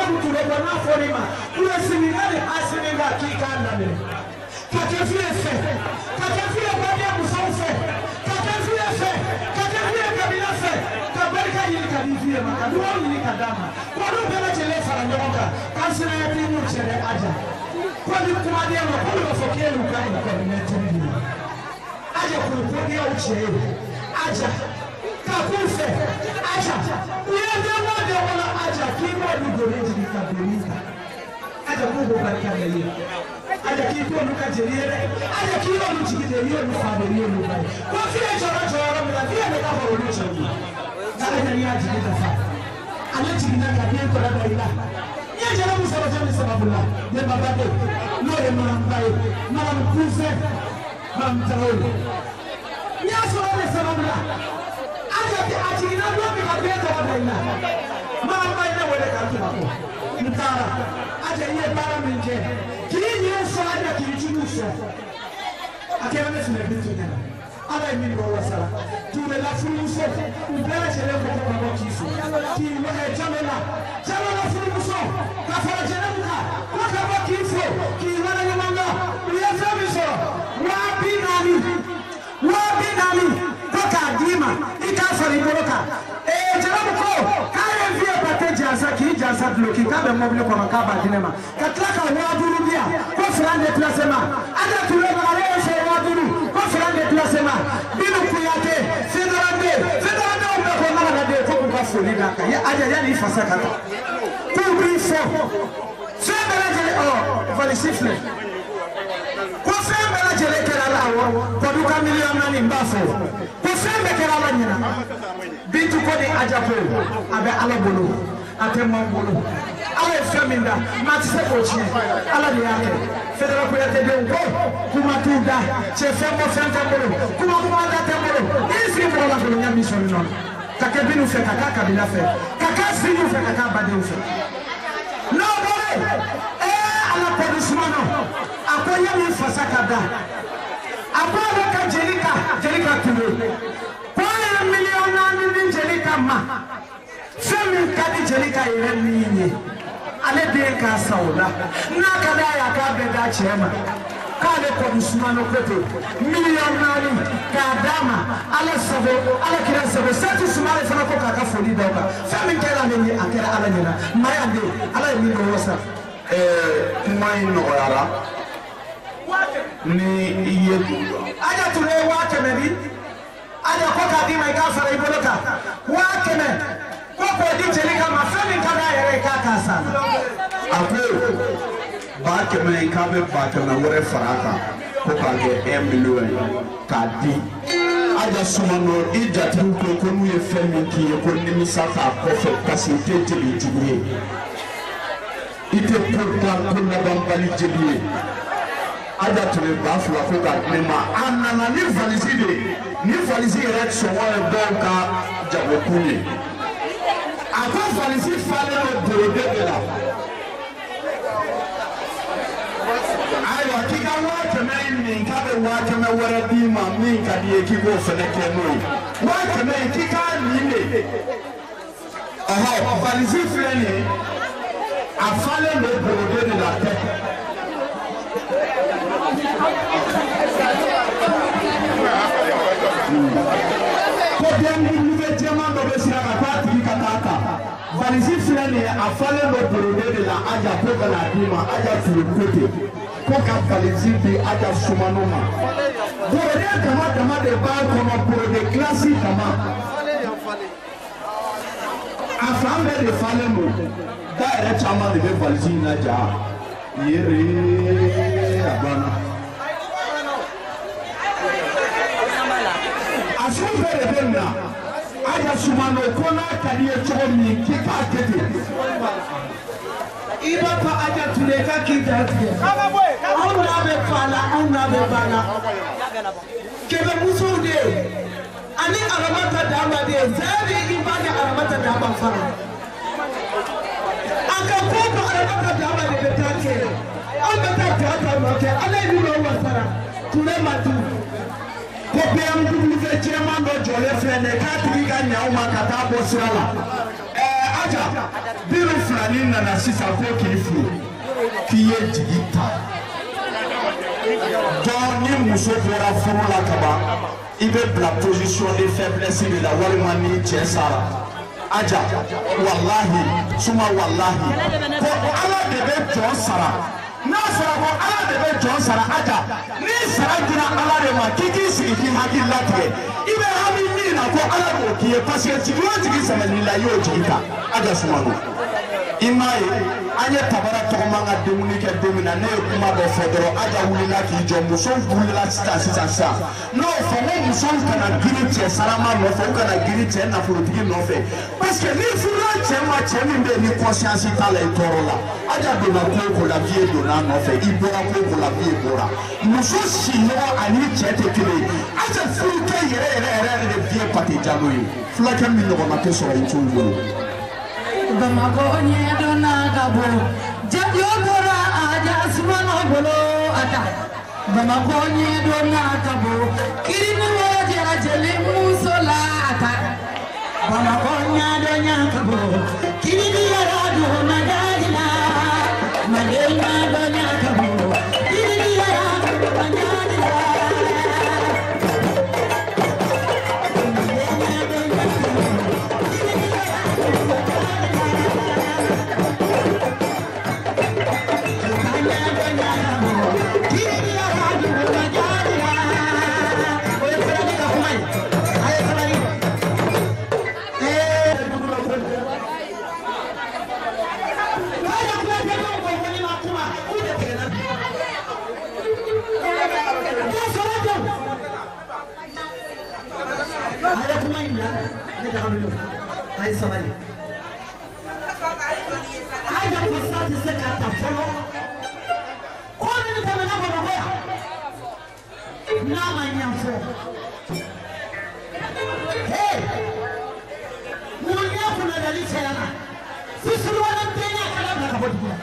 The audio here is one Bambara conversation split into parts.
Kɔdu Ture ko n'a fɔr'i ma kulosininka ni hasininka k'i k'a laminɛ ka kɛ fiye fɛ ka kɛ fiye baden musow fɛ ka kɛ fiye fɛ ka kɛ fiye kabila fɛ ka barika ɲini ka di fiye ma ka dugawu ɲini ka d'a ma k'olu bɛɛ lajɛlen fara ɲɔgɔn kan k'an sinaya t'i n'u cɛ dɛ Aja ko ni kumaden ma k'olu b'a fɔ k'e y'u ka ekɔli mɛtiri de ye Aja k'u ko n'i y'aw cɛ ye Aja ka k'u fɛ Aja u ye den o den wolo Aja k'i b'olu doni jigin ka doni ta Aja k'u b'o barika da i ye Aja k'i t'olu ka jeli ye dɛ Aja k'i y'olu jigi de i y'olu fa de i y'olu ba ye ko fiye jɔra jɔyɔrɔ min na fiye de ka fɔ olu cɛw ye nka Aja n'i y'a jigi dafa ale jiginna ka den tɔgɔ da i la n'i ye jɛnɛ min sɔrɔ jɔn ni sababu la ne baba de n'o ye maramba ye maramu kunfɛ maramu tarawele n'i y'a sɔrɔ o de sababu la Aja a jiginna don min ka den tɔgɔ da i la maramba ye ne wele k'an tugu a kɔ n taara Aja i ye baara min kɛ k'i ɲɛ sɔn Aja k'i jugu sɔn a kɛra ne filɛ Bintu ɲɛna Ala ye min bɔ wasara Ture la furumuso u bɛɛ lajɛlen ko ko ka bɔ k'i fo k'i wele Jalo la Jalo la furumuso ka fara Jɛnɛbu kan ko ka bɔ k'i fo k'i wele ɲɔgɔn dɔn u ye fɛn min sɔrɔ 40,000 40,000 ko k'a d'i ma i k'a fara i bolo kan Jɛnɛbu ko k'a ye n fiye pate jansa k'i jansa duloki k'a bɛ mɔbili kɔnɔ k'a b'a di ne ma ka tila ka 5,000 di yan ko franc déplacement Aja Ture ma ale ye fɛ 5,000 ko franc déplacement Binu Kuyate Fédérande Fédérandew bɛɛ ko Maraka den ko k'u ka foli d'a kan Aja yanni i fasa ka taa k'u b'i fɔ fɛn bɛɛ lajɛlen valisi filɛ ko fɛn bɛɛ lajɛlen kɛra la awɔ Kɔdu ka 4 million n b'a fɔ ko fɛn bɛɛ kɛra ala ɲɛna Bintu ko ni Aja ko a bɛ Ala bolo a tɛ maaw bolo Ala ye fɛn min da maa tɛ se k'o tiɲɛ Ala de y'a kɛ Fɛdɛrɛ Kuyate denw ko kuma t'u da cɛ fɛn bɔ fɛn tɛ n bolo kuma kuma da tɛ n bolo n'i sigi mɔgɔ lankolonya min sɔrɔ nɔ ka kɛ Binu fɛ ka k'a kabila fɛ ka k'a sinjiw fɛ ka k'a badenw fɛ n'o bɔra yen Ala Kɔdu Sumano a ko yanni fasa ka da a ko ale ka Jelika Jelika Ture ko a ye 4 million di Jelika ma fɛn min ka di Jelika yɛrɛ min ye ale den k'a sa o la n'a ka d'a ye a k'a bɛɛ d'a cɛ ma k'ale Kɔdu Sumano ko ten 4 million k'a d'a ma Ala sago Ala kira sago Sati Sumare fana ko k'a ka foli d'aw kan fɛn min kɛra ale ye a kɛra Ala ɲɛna Maya den Ala ye min dɔn wasa. Kuma in nɔgɔyara ni i ye. Aja Ture ye 100,000 di Aja ko k'a d'i ma i k'a fara i bolo kan 100,000 ko k'o di Jelika ma fɛn min ka d'a yɛrɛ ye k'a k'a san. A ko 100,000 in k'a bɛ 100,000 wɛrɛ fara a kan ko k'a kɛ 1 million ye k'a di Aja Sumano i jatigiw ko ko n'u ye fɛn min k'i ye ko nimisa t'a kɔfɛ parce que i tɛ jeli jugu ye i tɛ ko dan ko labanbali jeli ye Aja Ture 2,000 ko k'a di ne ma a nana ni valisi de ye ni valisi yɛrɛ sɔngɔ ye dɔw ka jagokun ye a ko valisi falen don borode de la ayiwa k'i ka 100,000 in min k'a bɛ 100,000 wɛrɛ d'i ma min ka di i ye k'i k'o fɛnɛ kɛ n'o ye 100,000 in k'i k'a nin de ɔhɔ valisi filɛ nin ye a falen don borode de la tɛ. Ko BMW jɛman dɔ bɛ sira kan k'a tigi ka taa ta valisi filɛ nin ye a falen don borode de la Aja ko ka n'a d'i ma Aja Ture ko ten ko ka valisi di Aja Sumano ma borode dama dama de b'a kɔnɔ borode kilasi dama a fan bɛɛ de falen don da yɛrɛ caman de bɛ valisi in na ja yere a banna a sugu bɛɛ de bɛ nin na Aja Sumano ko n'a ka di i ye cogo min k'i k'a kɛ ten. I b'a fɔ Aja Ture k'a k'i da tigɛ anw n'a bɛ fa la anw n'a bɛ ba la kɛmɛ musow de ye ani Aramata Daba de ye zɛri i b'a ni Aramata Daba fana a ka ko ko Aramata Daba de bɛ taa kɛ anw bɛ taa ja ta nɔfɛ Ala ye min bɛ wasara Ture ma tu. Ko BMW jɛman dɔ jɔlen filɛ nin ye k'a tigi ka ɲa o ma ka taa bɔ sira la. Ɛɛ Aja biru filani nana sisan ko k'i furu k'i ye jigi ta donc ni muso bɔra furu la kaban i bɛ bila position de faiblesse de la walima ni cɛ sara Aja walahi suma walahi ko Ala de bɛ jɔn sara n'a fɔra ko Ala de bɛ jɔn sara Aja ni sara dira Ala de ma k'i k'i sigi k'i hakili latigɛ i bɛ hami min na ko Ala b'o k'i ye parce que jigi o jigi sɛmɛnni la i y'o jigi ta Aja Sumano i m'a ye an ye Tabara tɔgɔma ka dumuni kɛ don min na ne ye kuma dɔ fɔ dɔrɔn Aja wulila k'i jɔ musow wulila sisan sisan sisan n'o fɔ ko musow kana girin cɛ sarama nɔfɛ u kana girin cɛ nafolotigi nɔfɛ parce que n'i furula cɛ ma cɛ min bɛ yen ni conscience t'a la i tɔɔrɔ la Aja donna ko o ko la vie donna a nɔfɛ i bɔra ko o ko la vie bɔra muso siɲɔgɔn ani cɛ tɛ kelen ye Aja furukɛ yɛrɛ yɛrɛ yɛrɛ de vie Pate Jalo ye fulakɛ min ɲɔgɔnna tɛ sɔrɔ musow bolo. Bamakɔ ɲɛdɔnna ka bon jajo bɔra Aja Sumano bolo a ta Bamakɔ ɲɛdɔnna ka bon kirini wo jɛra jeli muso la a ta Bamakɔ ɲɛdɔnna ka bon kirini yɛrɛ donna jaji la Mali ɲɛdɔnna ka bon kirini yɛrɛ donna jaji la. Ayi sabali Aja fasa tɛ se ka ta fɔlɔ ko min tɛmɛna Bamakɔ yan n'a ma ɲɛ fɔ ee mun ɲɛ kunnadali cɛya la sisiriwale tɛ ɲɛ kala bila ka bɔ dugu la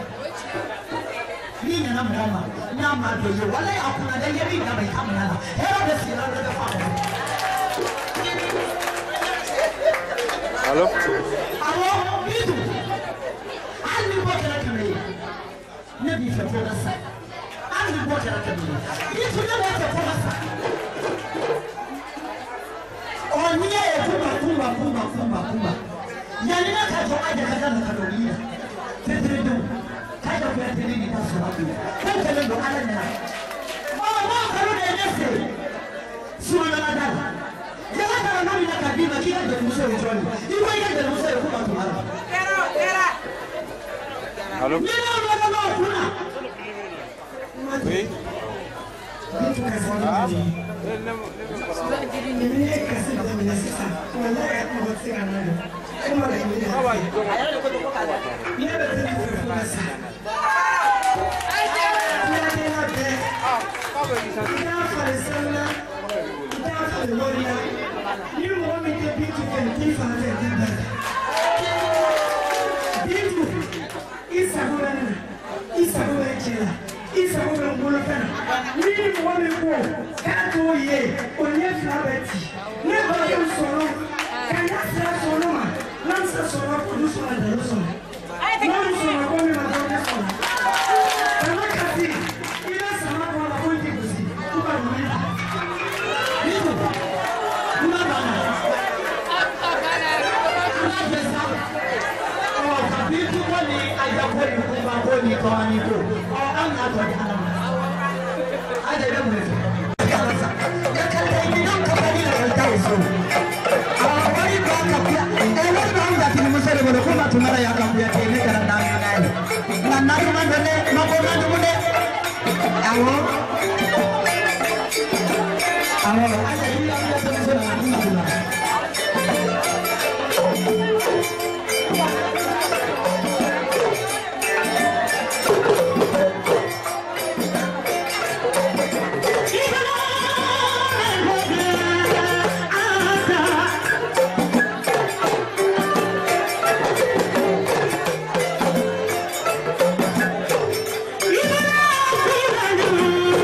n'i nana mɔgɔ ma n'a ma dɔn i ye walayi a kunnadali ye min d'a ma i ka minɛ a la hɛrɛ bɛ sigi la dɔ bɛ fɔ a kɔnɔ. Allo? Awɔ Bintu hali ni bɔ kɛra 100 ye ne b'i fɛ fo ka sa hali ni bɔ kɛra 100 ye Bintu ne b'e fɛ fo ka sa ɔ n'i y'a ye kunba kunba kunba kunba kunba yanni ne ka jɔ Aja ka na ka dɔnkili la teteredenw k'Aja Kuyate ne ni ta sɔrɔ bi ko kɛlen don Ala ɲɛna ɔ n'o kanu de ye ne se surunala da la. Yala kana n'o minɛ ka d'i ma k'i ka jelimuso ye jɔn ye i ko i ka jelimuso ye k'u ka tuma la. Allo? Ni ne ma n'o kunna. Oui. Ni ye kasi daminɛ sisan walayi mɔgɔ tɛ se ka na don e ma laɲini ne bɛ tɛmɛ fɛ fo ka sa. Kuyate la bɛɛ i t'a falen sanu na i t'a falen wari la. Ni mɔgɔ min tɛ Bintu fɛ t'i fan fɛ t'i da la. Bintu i sago bɛ ne na i sago bɛ cɛ la i sago bɛ n bolofɛn na ni mɔgɔ min ko k'a t'o ye o ɲɛ fila bɛ ci ne balimaw sɔnna ka ɲɛ sira sɔnna ma n'an sera sɔnna olu sɔnna dalo sɔnna n'olu sɔnna ko min ma dɔrɔn ne sɔnna kana kasi i bɛ sama bɔ a la ko i tɛ gosi k'u ka dumuni ta. Bintu kuma banna kuma jɛ sa ɔ ka Bintu ko ni Aja ko ni kuma ko ni tɔɔrɔni ko ɔ an n'a tɔ di Ala ma Aja i bɛ mun de fɛ. Tumara ya ka Kuyate ne kɛra naɲɔgɔnna ye nka naɲuman don dɛ mako man jugu dɛ awɔ awɔ Aja i ka denmuso nana kuma tuma la. Thank you.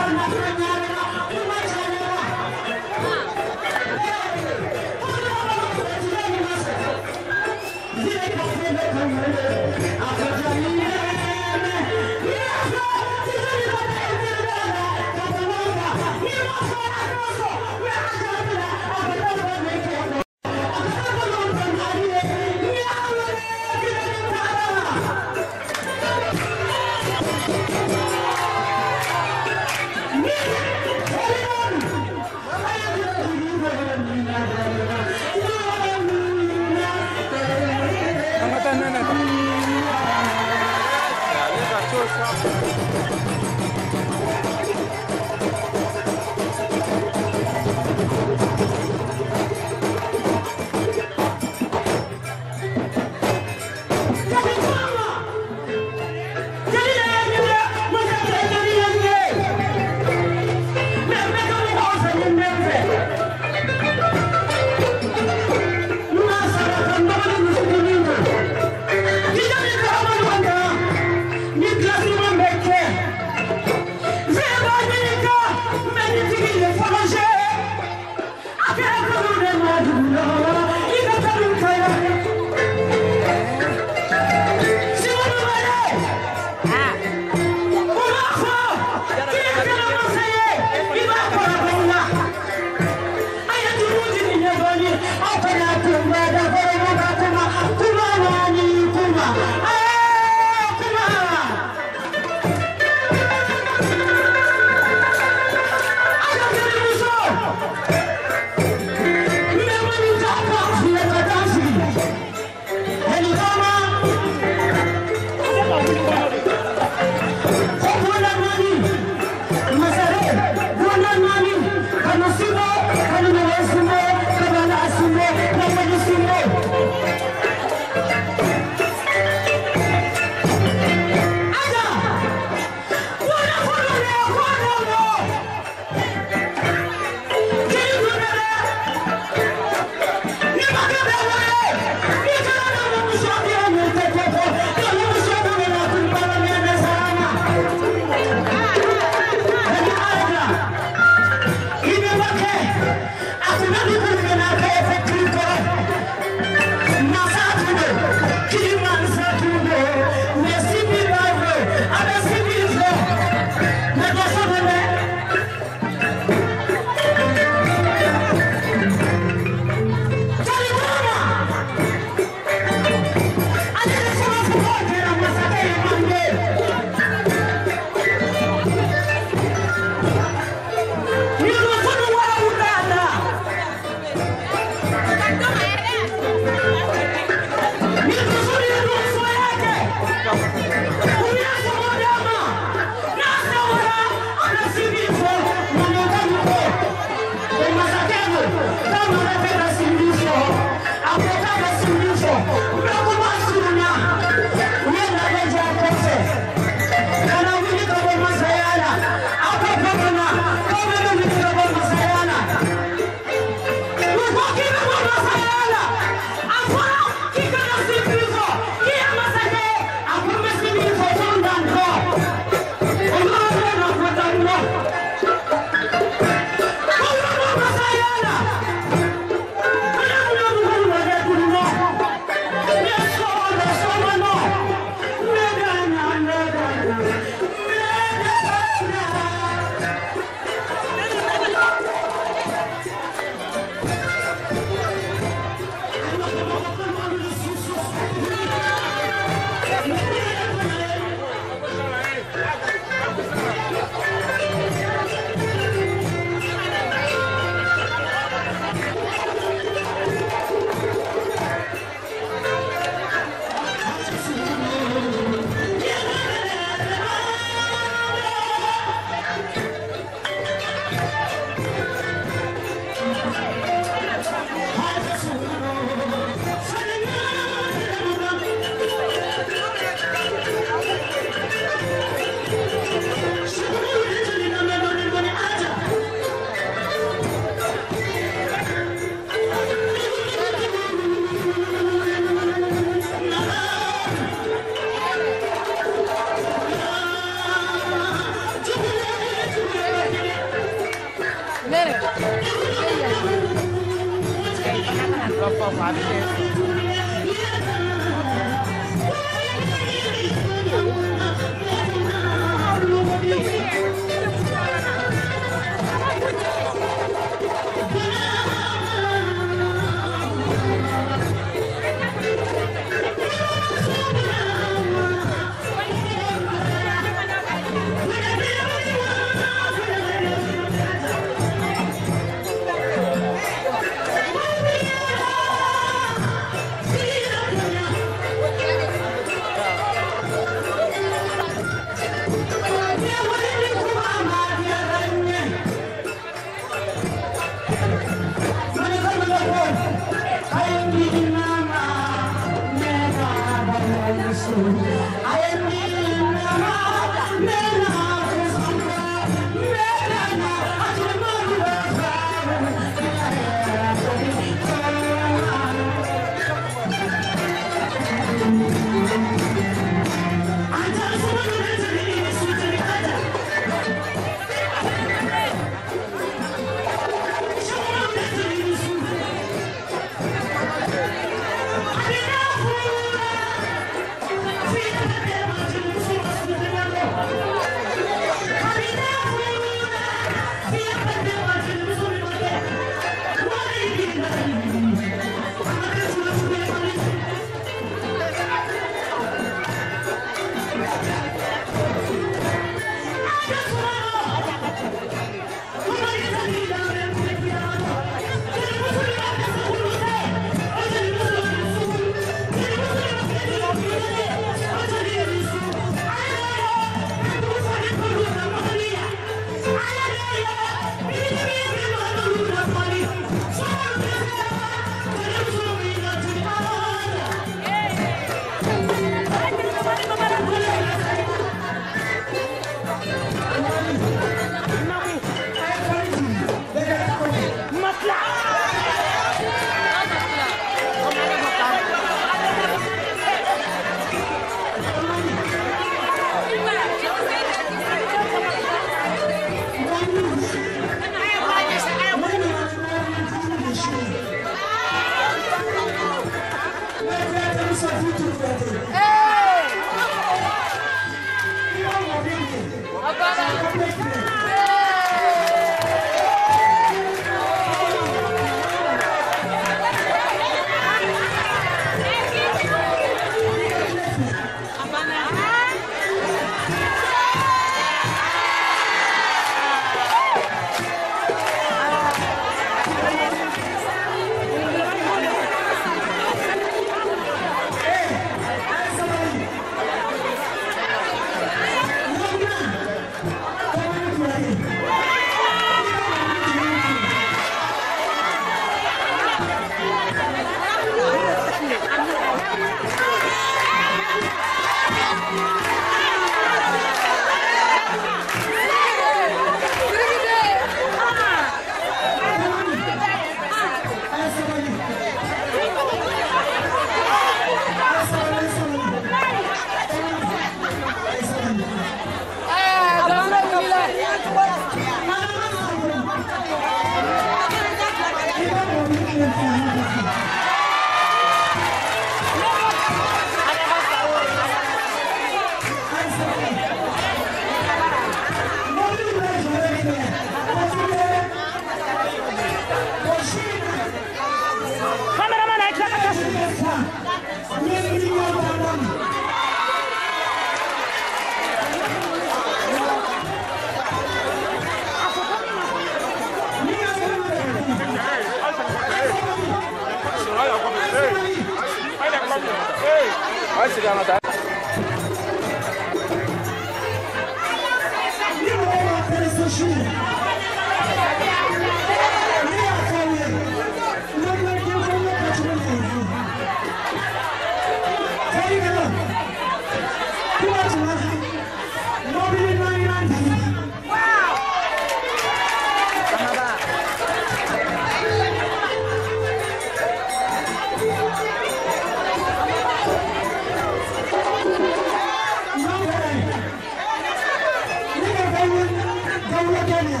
Kenya.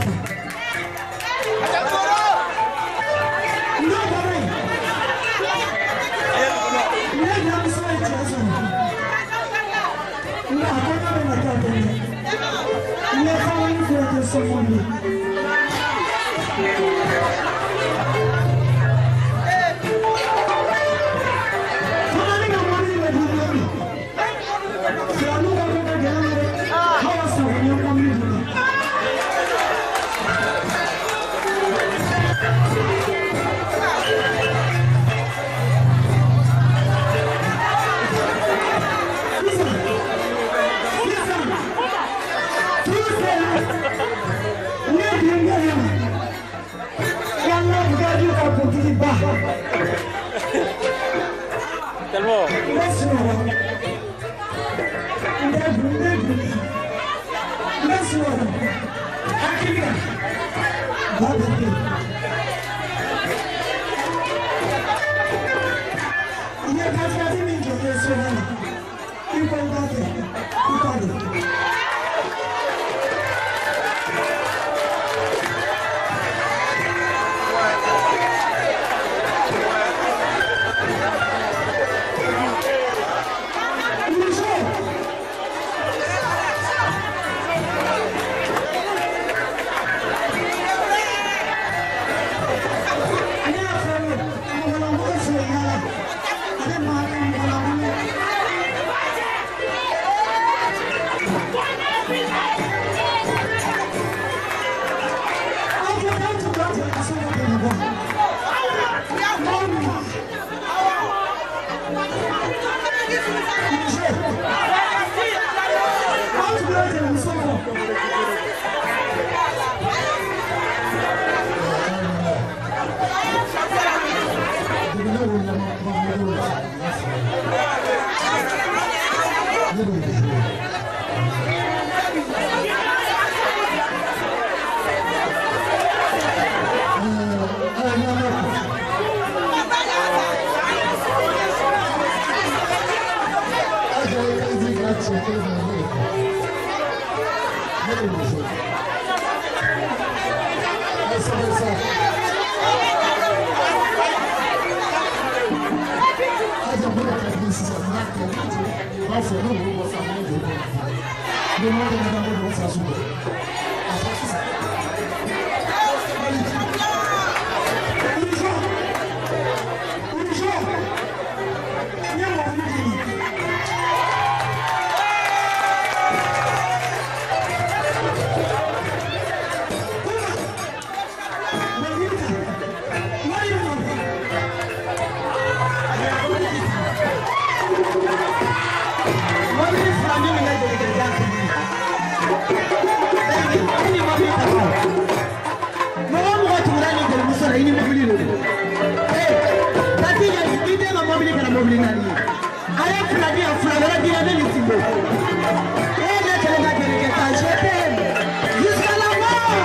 ta. N'o bɔra yen, ne denmuso ye cɛ sɔrɔ. Nka a ko ne bɛna taa dɛmɛ. Ne fana Kuyate somɔgɔw ye. Fana ne ka mobili bɛ di don min, filaninw ka ko ka gɛlɛn ma dɛ. Awa Sako n ye mobili di ma. Sisan, sisan, turu sera ne denkɛ ye ma. K'an ka Bugaju ka kuntigi ba. Tellement. N bɛ sunɔgɔ. N tɛ dun, n tɛ dun. N bɛ sunɔgɔ. Hakili la. Ba bɛ yen. I ye katikati min jɔ n ye so la, i ko n k'a kɛ, i ta don. Muso. Ne y'a fɔ n ye, mɔgɔlankolon filɛ yaala. Ale maa ka mɔgɔlankolon. Aw ko k'aw tun b'a jɛ ka so ka Bamakɔ. Mɔgɔ min. Muso. Aw tun b'a jɛ muso kɔ. Muso. Muso. N ye mɔbili di ma. Kuma. Mɔbili ta. Wari bɛ na. Mɔbili fila min bɛ deli ka diya tigi ye. I ni mɔbili ta kɔ. Mɔgɔ o mɔgɔ tugura ni jelimuso la, i ni mɔbili de don. Ee, tati yɛ i den ka mɔbili kɛra mɔbili naani ye. A ye fila di yan, fila wɛrɛ dira ne ni Timbo. E ne kelen ka jelikɛ ta, je t'aime jusqu'à la mort.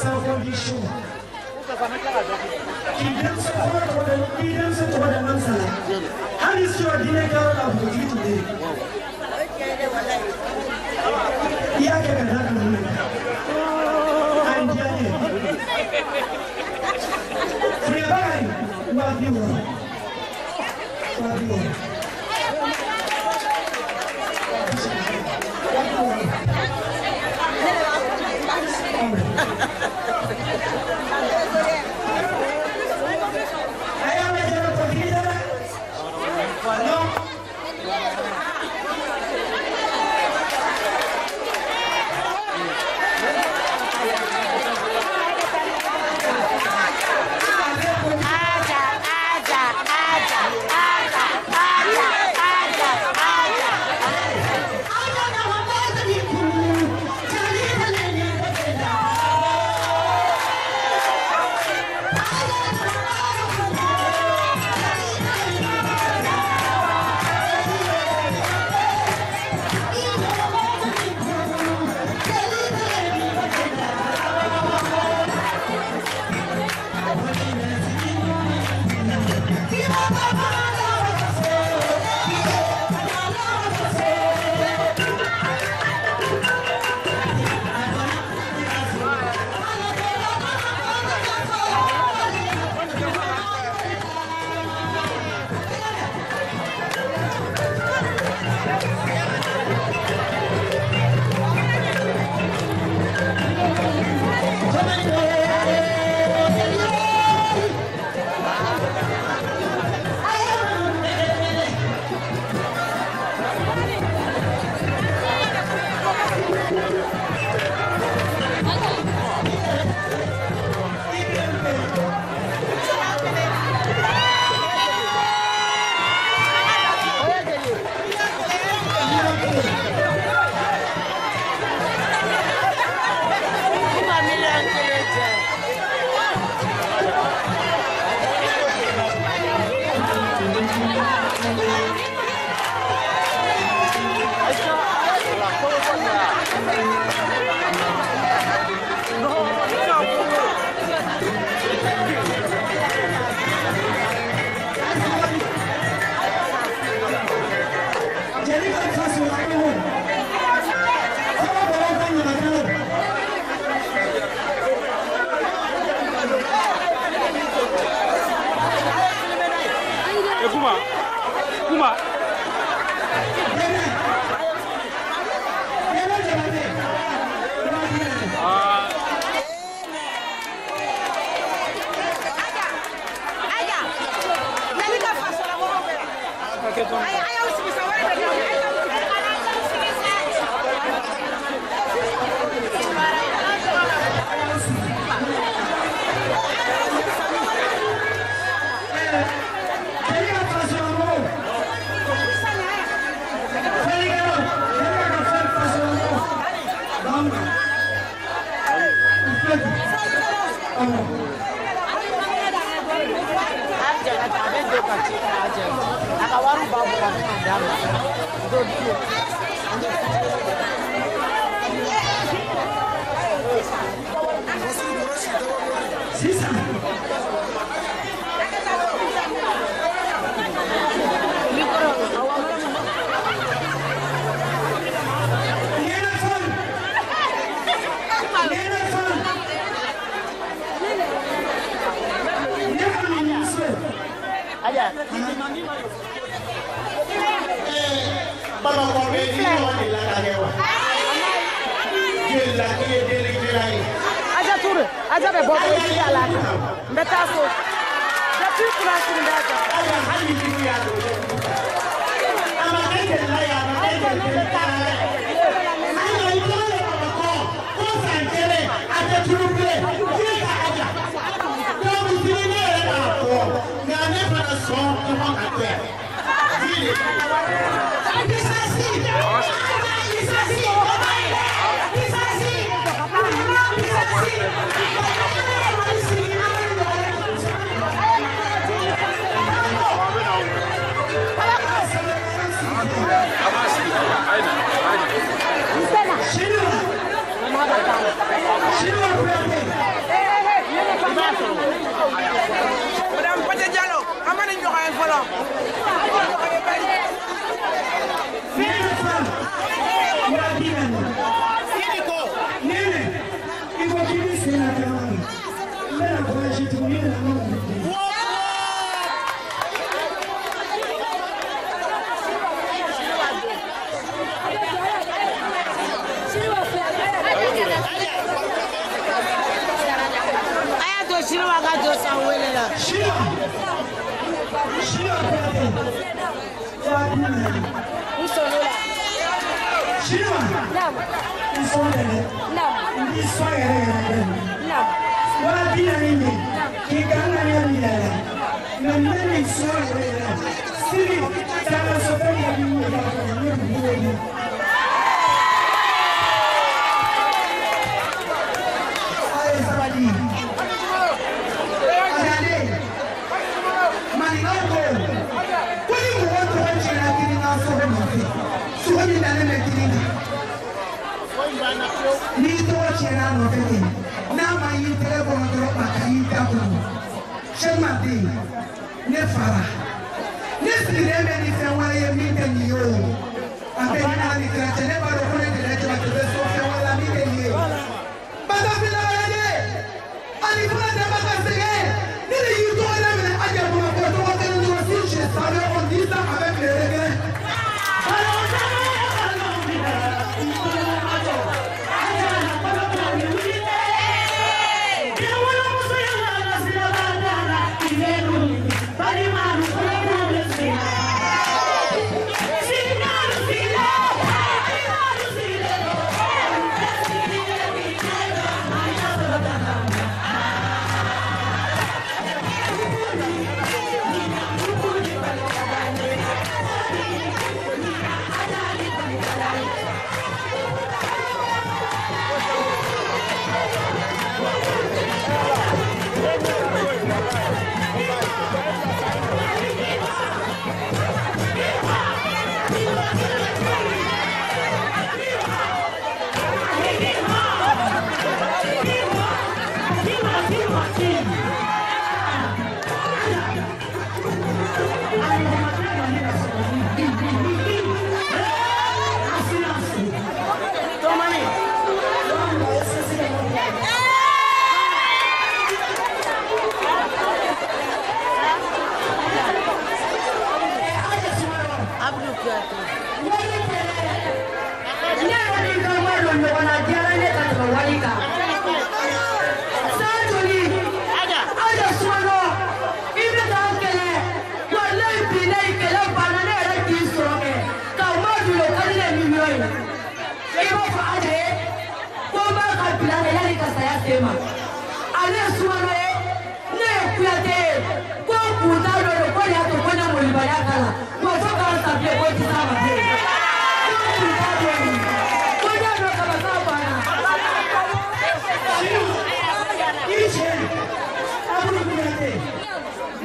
San K'i denmuso fɔlɔ tɔgɔ da i denmuso tɔgɔ da Amsa la. Hali sɔrɔ diinɛ kɛyɔrɔ la npogotigi tun tɛ yen. I y'a kɛ ka d'a kan mun na? A ye diya n ye. Firibaga in 60.000. 60.000. Madame Pathé Diallo, an ma nin ɲɔgɔn ye fɔlɔ. Nene fa, 200.000. Nene, i ko k'i bɛ sen na taama la. N bɛna voyage tuguni, n bɛna n ka wulu. Chinois ka jɔ san wele la. Chinois. Chinois Kouyaté. 200.000. N sɔnn'o la. Chinois. Naam. I sɔn tɛ dɛ. Naam. N b'i sɔn yɛrɛ yɛrɛ dɛ. Naam. 200.000 nin k'i ka n ŋaniya minɛ la. Mais n bɛ nin sɔn yɛrɛ yɛrɛ. Sini taa so fɛn dɔ b'i wele k'a fɔ ne b'u wele. A ye sabali. Maninkaw ko ko ni mɔgɔ tɔgɔ tiɲɛna girin ka sogo nɔfɛ, sogo min dalen bɛ girin kan, n'i tɔgɔ tiɲɛna a nɔfɛ ten, n'a ma y'i tɛgɛ kɔnɔ dɔrɔn a ka y'i da kɔnɔ. Sɛkumaden, ne fara, ne sigilen bɛ ni fɛn wɛrɛ ye min tɛ nin ye o. A bɛ ni Ala ni kira cɛ, ne b'a dɔn ko ne Jɛnɛ Jabate bɛ so fɛn wɛrɛ la min tɛ nin ye. Batafila lajɛ, ani fana dama ka sɛgɛn, ne de y'i tɔgɔ daminɛ Aja Bamakɔ tɔgɔ kelen dɔrɔn, si je savais on dit ça avec les regrets. Ne yɛrɛ ni n ka ma don ɲɔgɔn na diyara ne ka tɛmɛ wali kan. San joli Aja Sumano i bɛ k'an kɛlɛ walayi bilayi kɛlɛ banna ne yɛrɛ k'i sɔrɔ kɛ k'aw ma don o ka di ne miliyɔn ye. I b'a fɔ Aja ye ko n b'a ka bila de yanni ka saya se ma. Ale ye Sumano ye ne ye Kuyate ye ko n kun t'a dɔn de ko de y'a to ko ne molibaliya k'a la wa fo k'an sa bilen ko ti s'a ma bilen.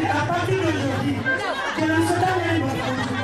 À partir d'aujourd'hui, je ne serai même pas.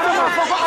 Alama.